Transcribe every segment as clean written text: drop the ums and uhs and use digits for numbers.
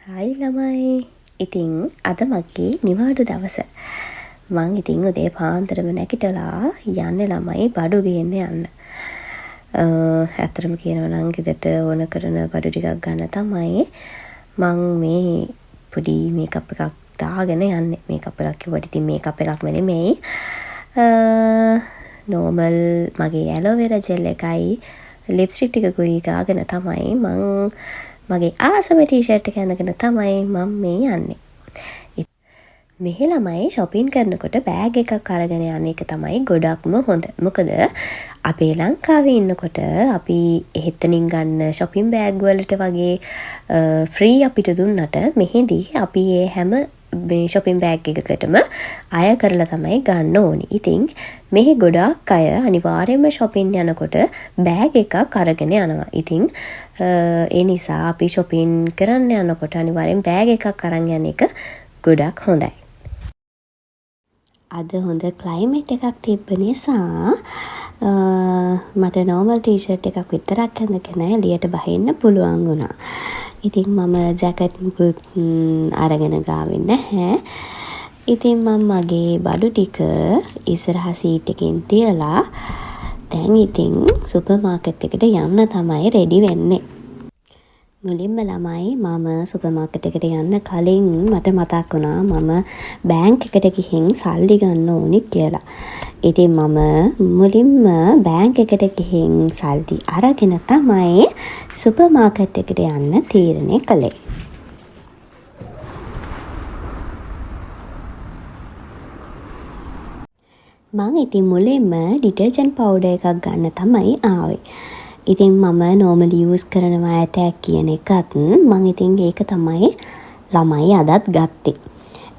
Hi ළමයි. ඉතින් අද මගේ නිවාඩු දවස. මං ඉතින් උදේ පාන්දරම නැගිටලා යන්නේ ළමයි බඩු ගේන්න යන්න. ඇත්තටම කියනවා නම් ගෙදරට ඕන කරන බඩු ටිකක් ගන්න තමයි මං මේ පොඩි මේකප් එකක් දාගෙන යන්නේ. මේකප් එකක් කිව්වට ඉතින් මේකප් එකක්ම නෙමෙයි. නෝමල් මගේ ඇලෝවෙරා ජෙල් එකයි ලිප්ස්ටික් ටිකකුයි ගාගෙන තමයි මං මගේ ආසම ටී-ෂර්ට් එක ඇඳගෙන තමයි මං මේ යන්නේ. මෙහෙ ළමයි ෂොපින් කරනකොට බෑග් එකක් අරගෙන යන එක තමයි ගොඩක්ම හොඳ. මොකද අපේ ලංකාවේ ඉන්නකොට අපි එහෙතනින් ගන්න ෂොපින් බෑග් වලට වගේ ෆ්‍රී අපිට දුන්නට මෙහෙදී අපි ඒ හැම මේ ෂොපින් බෑග් එකකටම අය කරලා තමයි ගන්න ඕනි. ඉතින් මෙහි ගොඩාක් අය අනිවාර්යයෙන්ම ෂොපින් යනකොට බෑග් එකක් අරගෙන යනවා. ඉතින් ඒ නිසා අපි ෂොපින් කරන්න යනකොට අනිවාර්යෙන් බෑග් එකක් අරන් යන එක ගොඩක් හොඳයි. අද හොඳ ක්ලයිමේට් එකක් තිබ්බ නිසා මට නෝමල් ටී-ෂර්ට් එකක් විතරක් ඇඳගෙන එළියට බහින්න පුළුවන් වුණා. ඉතින් මම ජැකට් මුකුත් අරගෙන ගාවේ නැහැ. ඉතින් මං මගේ බඩු ටික ඉස්සරහ සීට් එකෙන් තියලා දැන් ඉතින් සුපර් මාකට් එකට යන්න තමයි රෙඩි වෙන්නේ. මුලින්ම ළමයි මම සුපර් මාකට් එකට යන්න කලින් මට මතක් වුණා මම බෑන්ක් එකට ගිහින් සල්ලි ගන්න ඕනි කියලා. ඉතින් මම මුලින්ම බෑන්ක් එකට ගිහින් සල්ලි අරගෙන තමයි සුපර් මාකට් එකට යන්න තීරණය කළේ. මං ඉතින් මුලින්ම ඩිටර්ජන්ට් පවුඩර් එකක් ගන්න තමයි ආවේ. ඉතින් මම නෝමලි යූස් කරනවා ඇටැක් කියන එකත් මං ඉතින් ඒක තමයි ළමයි අදත් ගත්තේ.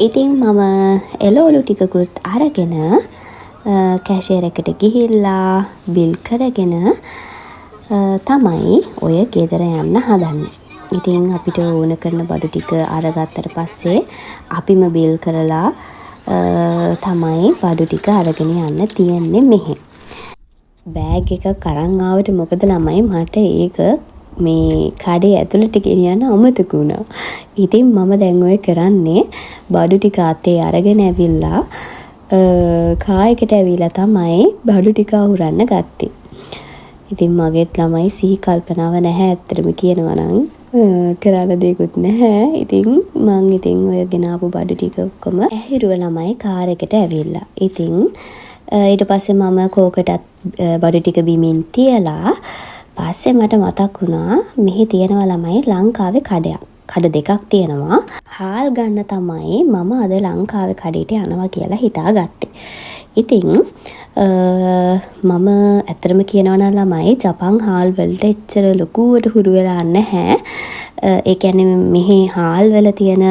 ඉතින් මම එළවලු ටිකකුත් අරගෙන කැෂියර් එකට ගිහිල්ලා බිල් කරගෙන තමයි ඔය ගෙදර යන්න හදන්නේ. ඉතින් අපිට ඕන කරන බඩු ටික අරගත්තට පස්සේ අපිම බිල් කරලා තමයි බඩු ටික අරගෙන යන්න තියෙන්නේ මෙහෙ. බෑග් එකක් අරන් ආවට මොකද ළමයි මට ඒක මේ කඩේ ඇතුළට ගෙනියන්න අමතක වුණා. ඉතින් මම දැන් ඔය කරන්නේ බඩු ටික අතේ අරගෙන ඇවිල්ලා කා එකට ඇවිල්ලා තමයි බඩු ටික අහුරන්න ගත්තේ. ඉතින් මගේත් ළමයි සිහි කල්පනාව නැහැ ඇත්තටම කියනවා නම්. කරන්න දෙයක්වත් නැහැ. ඉතින් මං ඉතින් ඔය ගෙනාපු බඩු ටික ඔක්කොම ඇහිරුව ළමයි කාර් එකට ඇවිල්ලා. ඉතින් ඊට පස්සේ මම කෝකටත් බඩු ටික බිමින් තියලා පස්සේ මට මතක් වුණා මෙහි තියෙනවා ළමයි ලංකාවේ කඩයක්. කඩ දෙකක් තියෙනවා. හාල් ගන්න තමයි මම අද ලංකාවේ කඩේට යනවා කියලා හිතාගත්තේ. ඉතින් මම ඇත්තටම කියනවා නම් ළමයි ජපන් හාල් වලට එච්චර ලොකුවට හුරු වෙලා නැහැ. ඒ කියන්නේ මෙහි හාල් වල තියෙන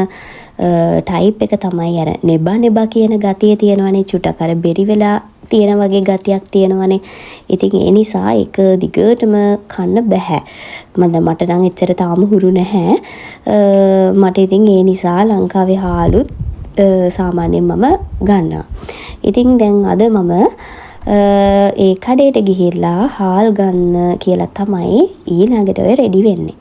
ටයිප් එක තමයි අර නෙබා නෙබා කියන ගතිය තියෙනවනේ. චුට්ටක් අර බෙරි වෙලා තියෙන වගේ ගතියක් තියෙනවනේ. ඉතින් ඒ නිසා ඒක දිගටම කන්න බැහැ. මට නම් එච්චර තාම හුරු නැහැ. මට ඉතින් ඒ නිසා ලංකාවේ හාලුත් සාමාන්‍යයෙන් මම ගන්නවා. ඉතින් දැන් අද මම ඒ කඩේට ගිහිල්ලා හාල් ගන්න කියලා තමයි ඊළඟට ඔය රෙඩි වෙන්නේ.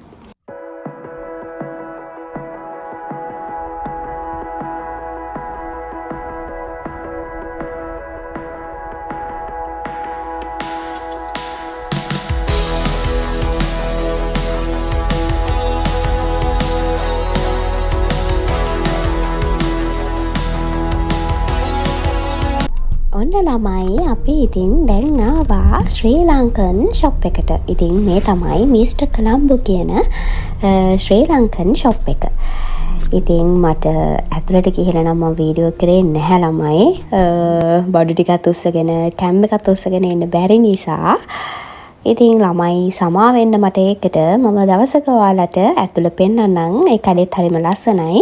ඔන්න ළමයි අපි ඉතින් දැන් ආවා ශ්‍රී ලංකන් ෂොප් එකට. ඉතින් මේ තමයි මිස්ටර් කොලම්බෝ කියන ශ්‍රී ලංකන් ෂොප් එක. ඉතින් මට ඇතුළට ගිහිල්ලා නම් මම වීඩියෝ කරේ නැහැ ළමයි. බඩු ටිකත් උස්සගෙන කැම් එකත් උස්සගෙන එන්න බැරි නිසා. ඉතින් ළමයි සමා වෙන්න මට ඒකට මම දවසක ඔයාලට ඇතුළ පෙන්නන්නම්. ඒ කඩේත් හරිම ලස්සනයි.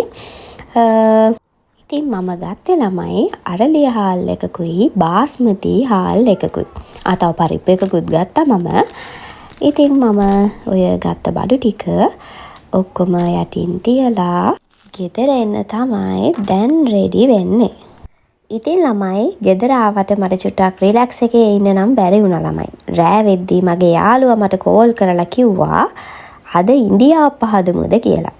ඉතින් මම ගත්තේ ළමයි අරලිය හාල් එකකුයි බාස්මති හාල් එකකුයි. තව පරිප්පු එකකුත් ගත්තා මම. ඉතින් මම ඔය ගත්ත බඩු ටික ඔක්කොම යටින් තියලා ගෙදර එන්න තමයි දැන් රෙඩි වෙන්නේ. ඉතින් ළමයි ගෙදර ආවට මට චුට්ටක් රිලැක්ස් එකේ ඉන්න නම් බැරි වුණා ළමයි. රෑ වෙද්දි මගේ යාළුවා මට කෝල් කරලා කිව්වා අද ඉඳිආප්ප හදමුද කියලා.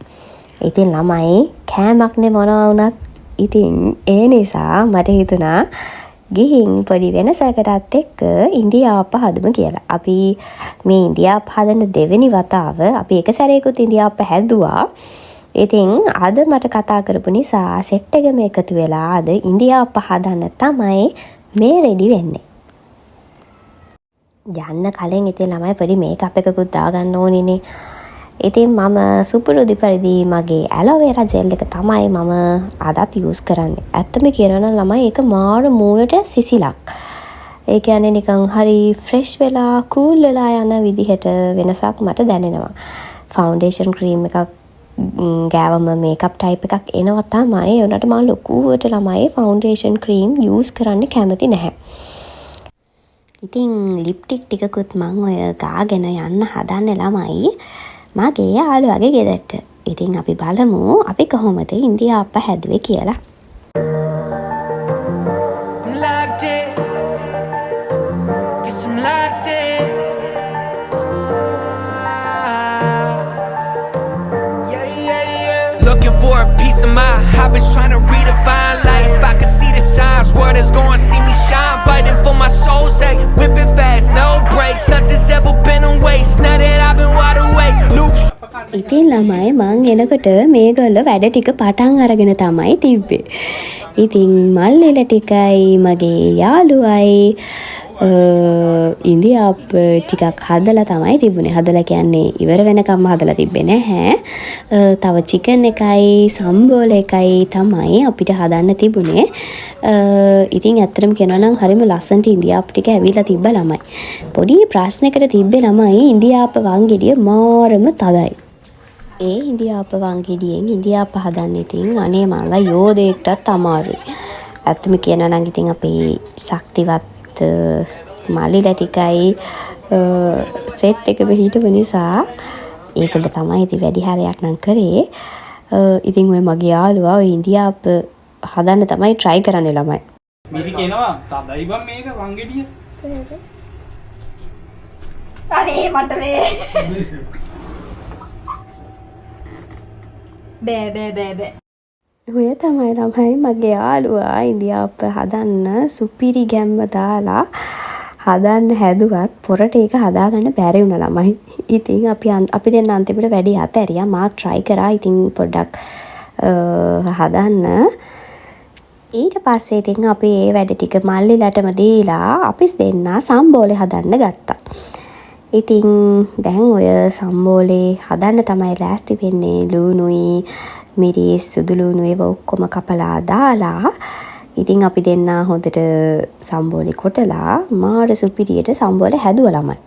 ඉතින් ළමයි, කෑමක්නේ මොනවා වුණත්. ඉතින් ඒ නිසා මට හිතුණා ගිහින් පොඩි වෙනසකටත් එක්ක ඉඳිආප්ප හදමු කියලා. අපි මේ ඉඳිආප්ප හදන දෙවෙනි වතාව. අපි එක සැරේකුත් ඉඳිආප්ප හැදුවා. ඉතින් අද මට කතා කරපු නිසා සෙට් එකම එකතු වෙලා අද ඉඳිආප්ප හදන්න තමයි මේ රෙඩි වෙන්නේ. යන්න කලින් ඉතින් ළමයි, පොඩි මේකප් එකකුත් දාගන්න ඕනිනේ. ඉතින් මම සුපුරුදු පරිදි මගේ ඇලෝවේරා ජෙල් එක තමයි මම අදත් යූස් කරන්නේ. ඇත්තම කියනවා නම් ළමයි, ඒක මාර මූණට සිසිලක්. ඒ කියන්නේ නිකන් හරි ෆ්‍රෙෂ් වෙලා, කූල් වෙලා යන විදිහට වෙනසක් මට දැනෙනවා. ෆවුන්ඩේෂන් ක්‍රීම් එකක් ගෑවම මේකප් ටයිප් එකක් එනවා තමයි. ඒ වුණාට මම ලොකුවට ළමයි, ෆවුන්ඩේෂන් ක්‍රීම් යූස් කරන්න කැමති නැහැ. ඉතින් ලිප්ටික් ටිකකුත් මං ඔය ගාගෙන යන්න හදන්නේ ළමයි, මගේ යාළුවගේ ගෙදරට. ඉතින් අපි බලමු අපි කොහොමද ඉඳිආප්ප හැදුවේ කියලා. I'm locked in. Guess I'm locked in. Ah. Yeah. Looking for a piece of mind. I've been trying to redefine life. I can see the signs. World is gonna see me shine. Fighting for my soul's sake. Whipping fast, no brakes. Nothing's ever been a waste. Now that I've been wide awake. New ඉතින් ළමයි, මං එනකොට මේගොල්ලෝ වැඩ ටික පටන් අරගෙන තමයි තිබ්බේ. ඉතින් මල්ලිලා ටිකයි මගේ යාළුවයි ඉඳිආප්ප ටිකක් හදලා තමයි තිබුණේ. හදලා කියන්නේ ඉවර වෙනකම්ම හදලා තිබ්බේ නැහැ. තව චිකන් එකයි සම්බෝල එකයි තමයි අපිට හදන්න තිබුණේ. ඉතින් ඇත්තටම කියනවා නම් හරිම ලස්සනට ඉඳිආප්ප ටික ඇවිල්ලා තිබ්බ ළමයි. පොඩි ප්‍රශ්නයකට තිබ්බේ ළමයි, ඉඳිආප්ප වංගෙඩිය මාරම තදයි. ඒ ඉඳිආප්ප වංගෙඩියෙන් ඉඳිආප්ප හදන්න ඉතින් අනේ මල්ලා, යෝධයෙක්ටත් අමාරුයි. ඇත්තම කියනවා නම් ඉතින් අපේ ශක්තිවත් මල්ලිලා ටිකයි සෙට් එකම හිටපු නිසා ඒගොල්ලෝ තමයි ඉතින් වැඩි හරයක් නම් කරේ. ඉතින් ඔය මගේ යාළුවා ඔය ඉඳිආප්ප හදන්න තමයි try කරන්නේ ළමයි. මිරි කියනවා තදයි බං මේක වංගෙඩිය. අනේ මට මේ බෑ බෑ බෑ බෑ. ඔය තමයි ළමයි, මගේ යාළුවා ඉඳිආප්ප හදන්න සුපිරි ගැම්ම දාලා හදන්න හැදුවත් පොරට ඒක හදාගන්න බැරි වුණා ළමයි. ඉතින් අපි දෙන්න අන්තිමට වැඩේ අතෑරියා. මාත් try කරා ඉතින් පොඩ්ඩක් හදන්න. ඊට පස්සේ ඉතින් අපි ඒ වැඩ ටික මල්ලිලටම දීලා අපි දෙන්නා සම්බෝලේ හදන්න ගත්තා. ඉතින් දැන් ඔය සම්බෝලේ හදන්න තමයි ලෑස්ති වෙන්නේ. ලූණුයි මිරිස්, සුදු ලූණු ඒවා ඔක්කොම කපලා දාලා ඉතින් අපි දෙන්නා හොඳට සම්බෝලේ කොටලා මාර සුපිරියට සම්බෝලේ හැදුවා ළමයි.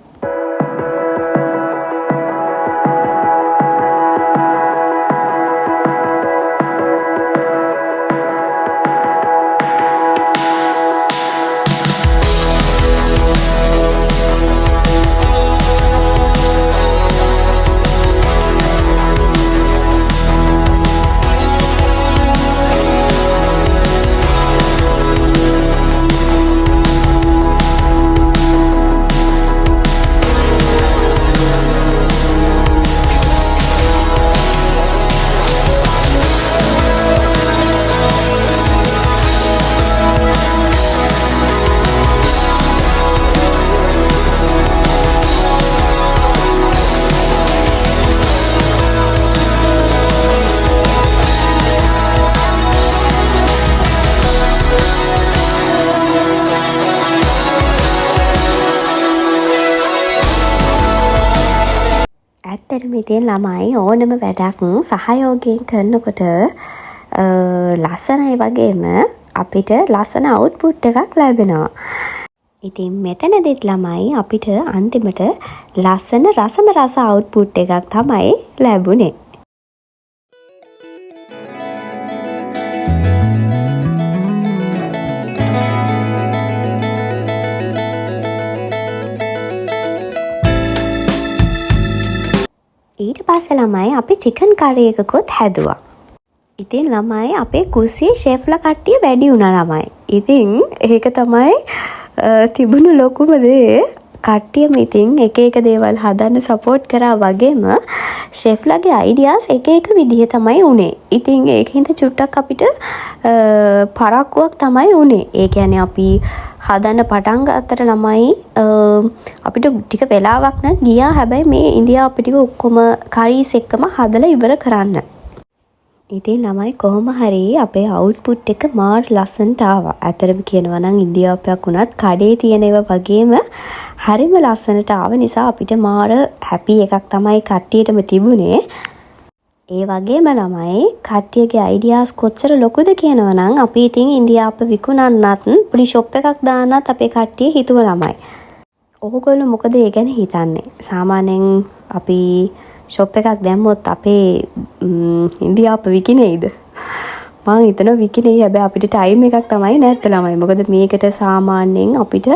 ඇත්තටම ඉතින් ළමයි, ඕනම වැඩක් සහයෝගයෙන් කරනකොට ලස්සනයි වගේම අපිට ලස්සන අවුට්පුට් එකක් ලැබෙනවා. ඉතින් මෙතනදිත් ළමයි, අපිට අන්තිමට ලස්සන රසම රස අවුට්පුට් එකක් තමයි ලැබුණේ. ඊට පස්සේ ළමයි, අපි චිකන් කරි එකකුත් හැදුවා. ඉතින් ළමයි, අපේ කුස්සියේ ෂෙෆ්ලා කට්ටිය වැඩි වුණා ළමයි. ඉතින් ඒක තමයි තිබුණු ලොකුම දේ. කට්ටියම ඉතින් එක එක දේවල් හදන්න සපෝට් කරා වගේම ෂෙෆ්ලාගේ අයිඩියාස් එක එක විදිහ තමයි උනේ. ඉතින් ඒක හින්දා චුට්ටක් අපිට පරක්කුවක් තමයි උනේ. ඒ කියන්නේ අපි හදන්න පටන් ගත්තට ළමයි අපිට ටික වෙලාවක් නම් ගියා. හැබැයි මේ ඉඳිආප්ප ටික ඔක්කොම කරීස් එක්කම හදලා ඉවර කරන්න. ඉතින් ළමයි කොහොම හරි අපේ අවුට්පුට් එක මාර ලස්සනට ආවා. ඇත්තටම කියනවා නම් ඉඳිආප්පයක් වුණත් කඩේ තියෙන ඒවා වගේම හරිම ලස්සනට ආව නිසා අපිට මාර හැපි එකක් තමයි කට්ටියටම තිබුණේ. ඒ වගේම ළමයි කට්ටියගේ අයිඩියාස් කොච්චර ලොකුද කියනවා නම් අපි ඉතින් ඉඳිආප්ප විකුණන්නත් පොඩි ෂොප් එකක් දාන්නත් අපේ කට්ටිය හිතුව ළමයි. ඕගොල්ලෝ මොකද ඒ ගැන හිතන්නේ? සාමාන්‍යයෙන් අපි ෂොප් එකක් දැම්මොත් අපේ ඉඳිආප්ප විකිණෙයිද? මං හිතනවා විකිණෙයි. හැබැයි අපිට ටයිම් එකක් තමයි නැත්ත ළමයි. මොකද මේකට සාමාන්‍යයෙන් අපිට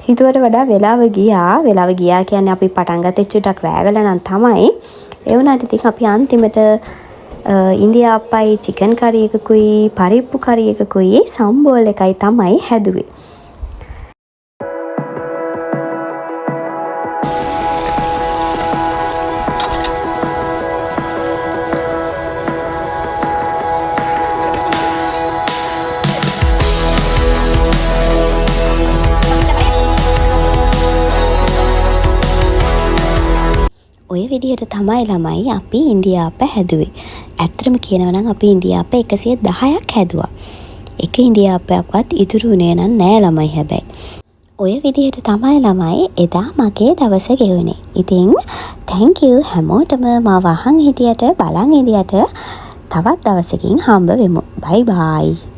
හිතුවට වඩා වෙලාව ගියා. වෙලාව ගියා කියන්නේ අපි පටන් ගත්තේ චුට්ටක් රෑ වෙලා නම් තමයි. ඒ වුණාට ඉතින් අපි අන්තිමට ඉඳිආප්පයි චිකන් කරි එකකුයි පරිප්පු කරි එකකුයි සම්බෝල් එකයි තමයි හැදුවේ. ඔය විදිහට තමයි ළමයි අපි ඉඳිආප්ප හැදුවේ. ඇත්තටම කියනවා නම් අපි ඉඳිආප්ප 110ක් හැදුවා. එක ඉඳිආප්පයක්වත් ඉතුරු වුණේ නම් නෑ ළමයි හැබැයි. ඔය විදිහට තමයි ළමයි එදා මගේ දවස ගෙවුනේ. ඉතින් thank you හැමෝටම මාව අහන් හිටියට බලන් හිටියට තවත් දවසකින් හම්බ වෙමු. Bye bye.